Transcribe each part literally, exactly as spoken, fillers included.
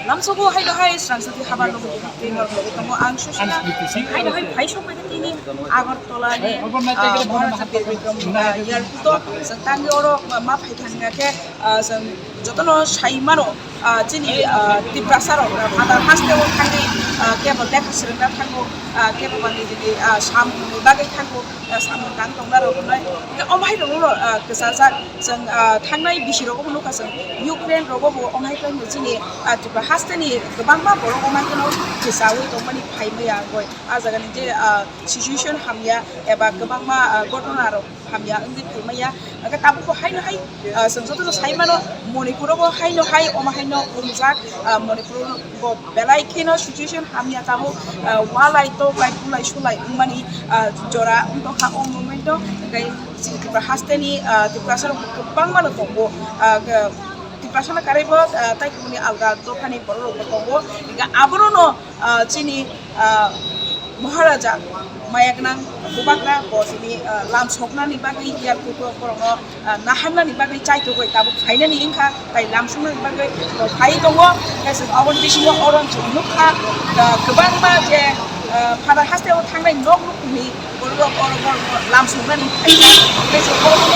Lamsogo haino hai srangsathi habar logo twi norok logo tongo. Ang Sushila haino hai phai sok bai tini Agartala ni, ah, Maharaja Bir Bikram, ah, Airport o chwng tangwi oro ma phai thangya khe, ah, chwng jotono sai mano, ah, chini, ah, Tiprasa rok, ah, phatar haste o thangwi, ah, kebo lekha swrwngna thango, ah, kebo manwi jini, ah, samung ni bagwi thango. Ah, samung tang tongna rok wngnai. Hingke omo hai rok no, ah, kwchajak. Chwng, ah, thangnai bisi rogo bo nukha chwng Ukraine rogo bo omo hai khe chini, ah, Tripura haste ni kwbangma borok omo hai kheno kwchaui tongmani phai maya wngoi. Ah jaga ni je, ah, situation hamya eba kwbangma, ah, gotona rok hamya wngwi phai maya. Hingke tabuk bo haino hai, ah, chwng jotono sai mano Manipur o bo haino hai omo haino umjak, ah, Manipur o bo belai kheno situation hamya tabuk, ah, walai toklai kulai sulai wngmani, ah, jora wng tongkha o moment o. Hingke chini Tripura haste ni, ah, Tiprasa rok kwbangma no tongo, ah, Tiprasa no karwi bo, ah, tai kumuni alga dopha ni borok rok bo tongo. Hingke abono no, ah, chini, ah, Maharaja maya gwnang Bubagra bo chini, ah, lam soknani bagwi airport o borok no ah, naharnani bagwi chaitugwi tabuk phainani wngkha, tai lamsuknani bagwi bo phai tongo. Tei chwng aboni bisingo oro chwng nukha, ah, kwbangma je, ah, phatar hasteo thangnai nok nukhungni borok oro borok lamsuknani phaikha. Tei chwng oro,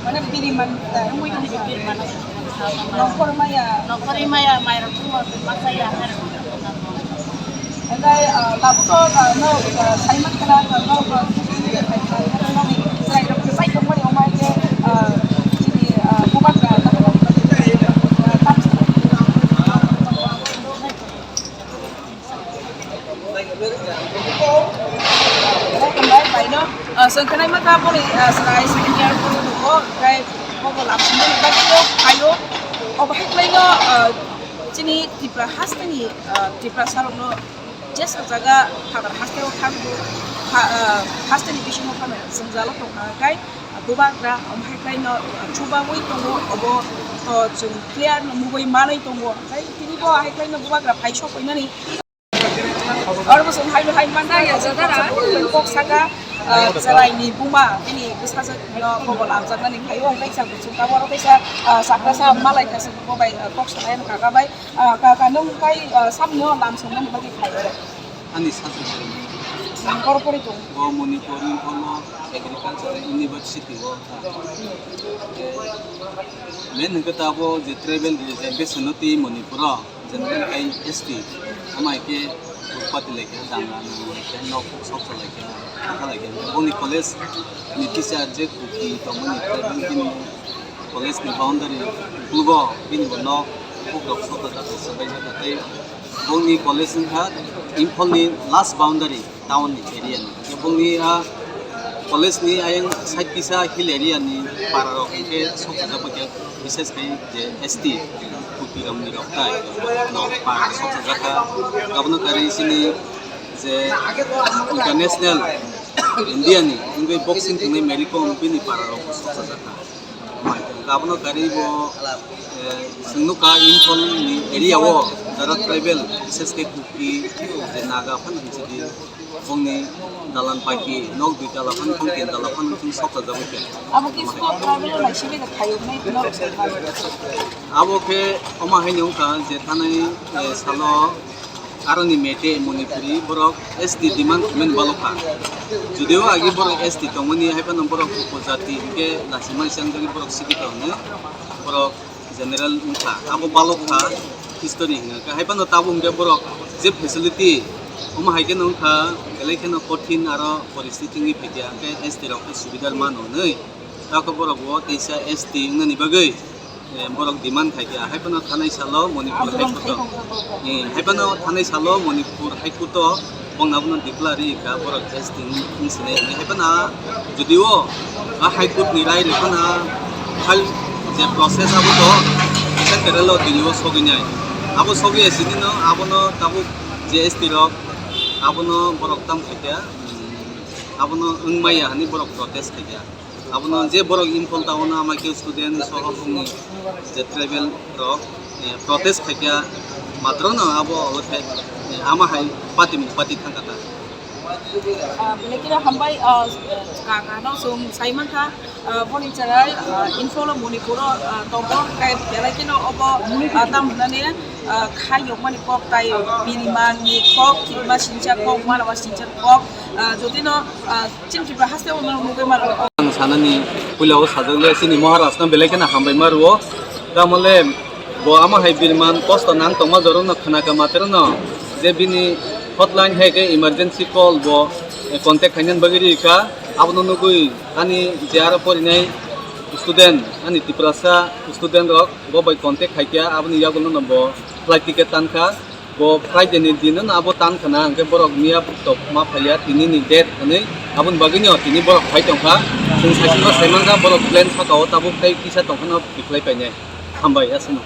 Mane biri man, nongkhor maya. Nongkhorwi maya, mairok thumor masa ya, mairok. Hingke, ah, tabuk to, ah, no, ah, saiman khela, ah, no, ah, chwrai rok kwchai tongmani omo hai khe, ah, chini, ah, bubagra, ah, tam. Welcome back, baino. Ah, chwng khwnai mankha boni, ah, chwrai second year boni tongo, tei bobo lamsoknani bagwi phaio. Obo hai khlaino, ah, chini Tripura hasteni, ah, Tiprasa rokno jesa jaga phatar hasteo thangbo, ha-, ah, hasteni bisingo phano jwngjalo tongkha, tei bubagra omo hai khlaino, ah, chubaui tongo, obo to chwng clear no nugui manwi tongo, tei tini bo hai khlaino bubagra phai sokphainani. Oro bwswng hai hai manthai, kok saka, ah, chwraini buma bini bwsajwk no bobo lamjaknani phaio, hwnkhe chwng tabuk oro kaisa, ah, chakrasa malai kaisa bo bai, ah, kok sanai kaka bai, ah, kaka nwng kai, ah, samno lamsoknani bagwi phai oro. Ani sajwk. Nang kor pori tong. Bo Manipur ni kono agriculture university o. Main hwnkhe tabuk je tribal reservation no twi Manipur o. General kai S T, amai ke upati lai khe, danga nang lai khe, nok sok sa lai khe, kha lai khe. Boni college ni teacher je Kuki tongmani, bini college ni boundary uklogo bini bo nok, bukrok sok sa, sok sa bai jak tei boni college wngkha Imphal ni last boundary. Town ni area ni. Bongni a college ni ayang side kisa hill area ni para rok hwnkhe sok sajak bai khe, bises khe je S T Kuki rok ni rok tai no para sok sajak kha. Abono kari sini je international India ni wngwi boxing thwngnai Mary Kom bini para rok sok sajak kha. Abono kari bo, eh, chwng nukha Imphal ni area o jara tribal, bises khe Kuki, je Naga phano hinwi sidi, bongni dalan paiki, nok dui tala phano thung, tin tala phano thung sok sajagwi khe. Abo khe sbo tribal bai sibui da khayo nai norok sai kha. Abo khe omo haino wngkha je thanai, eh, salo Aroni Meitei Manipuri borok S T demand khlaimani balokha. Judio agi borok S T tongmani, haiphano borok upojati hinkhe lachiman siyang jagwi borok sibito hwnwi borok general wngkha. Abo balokha history hwnka. Haiphano tabuk hinkhe borok je facility omo hai kheno wngkha, belai kheno kothin aro poristiti wngwi phaikha, hinkhe S T rok khe subida mano hwnwi. Tabuk borok bo teisa S T wngnani bagwi eh, borok demand khai kha, hai phano thanai salo Manipur Andolon High Court o, khai tongkha borok. Eh, hai phano thanai salo Manipur High Court o bongna bono declare ri kha borok S T wng-, wng sinai hinwi. Hai phano judio a High Court ni rai rw phano file je process abo to Federal o Delhi o sogwi nai. Abo sogwi ya sini no, abono tabuk J S T rok, abono borok tam khaikha, abono wngmaya hani borok protest khaikha. Abono je borok Imphal town o ama khe student soho bongni je tribal rok, eh, protest khaikha, matro no abo olo khe, eh, ama hai pati pati thangkha ta. Ah, belai kheno hambai, ah, kaka no chwng sai mankha, ah, boni chwrai, ah, Imphal o Manipur o, ah, tongo, tei belai kheno obo, ah, tam hwnani, ah, khai yokmani kok tai biriman ni kok, kirima sincha kok, manawa sincha kok, ah, jodi no, ah, chini Tripura haste o nugwi mano. Ang sanani puila o sajak le chini Maharaj no belai kheno hambai ma rwo, tamole bo ama hai biriman kosto nang tongma joro no khna kha matero no je bini hotline hai khe emergency call bo, eh, contact khainani bagwi ri kha. Abono nugwi ani je aro porinai student, ani Tiprasa student rok bo bai contact khaikha, aboni yagulo no bo flight ticket tankha. Bo Friday ni din no abo tankha na, hwnkhe borok miya tok ma phaiya, tini ni date hwnwi aboni bagwi no tini borok phai tongkha. Chwng saichung ma sai mankha borok plan saka o tabuk tei kisa tongkha no reply painai. Hambai aswkno.